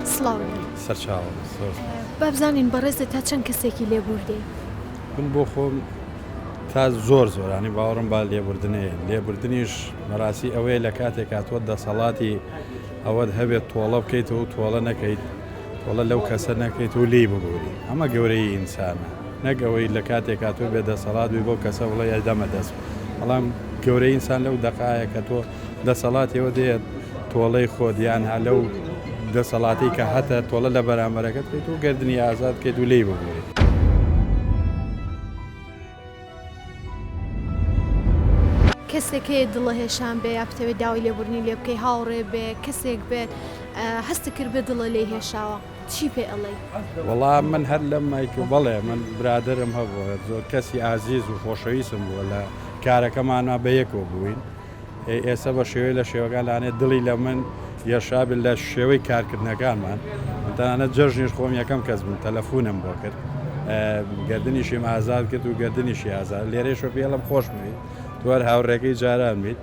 سڵاو. سەرچاوم زۆر سوپاس. با بزانین بەڕێزت تا چەند کەسێکی لێبوردەی؟ من بۆ خۆم تا زۆر زۆرانی باوەڕم با لێبوردنەیە لێبوردنیش بەڕاستی ئەوەیە لە کاتێکا تۆ دەسەڵاتی ئەوەت هەبێت تۆڵە بکەیتەوە و تۆڵە نەکەیت تۆڵە لەو کەسە نەکەیت و لێی ببوری ئەمە گەورەی ئینسانە نەک ئەوەی لە کاتێکا تۆ بێ دەسەڵات بی بەو کەسە بڵێ ئەی دەمە دەست بەڵام گەورەی ئینسان لەو دەقایە کە تۆ دەسەڵاتیەوە دێت تۆڵەی خۆت یان ها لەو دەسەڵاتی کە هەتە تۆڵە لە بەرامبەرەکەت بکەیت و گەردنی ئازاد بکەیت و لێی ببوریت. کەسێک هەیە دڵە هێشان بێ یا بتەوێت داوای لێبوردنی لێ بکەی هاوڕێ بێ کەسێک بێت هەستت کردبێ دڵە لێی هێشاوە چی پێ ئەڵێی؟ وەڵا من هەر لەم مایک بەڵێ من برادەرم هەبووە زۆر کەسی ئازیز و خۆشەویستم بووە لە کارەکەمانا بەیەکەوە بووین ئێستا بە شێوەی لە شێوەکان لانێ دڵی لە من یەشابێت لە شێوەی کارکردنەکانمان تەنانەت جەژنیش خۆم یەکەم کەس بووم تەلەفونم بۆ کرد گردنیشیم ئازاد کرد و گردنیشی ئازاد لێرەشەوە پێڵم خۆش بووی توار هاوڕێکەی جاران بیت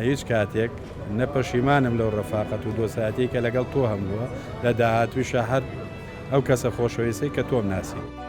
هیچ کاتێک نە پەشیمانم لەو ڕەفاقەت و دۆسایەتی کە لەگەڵ تۆ هەم بووە لە داهاتوویشە هەر ئەو کەسە خۆشەویستەی کە تۆم ناسی.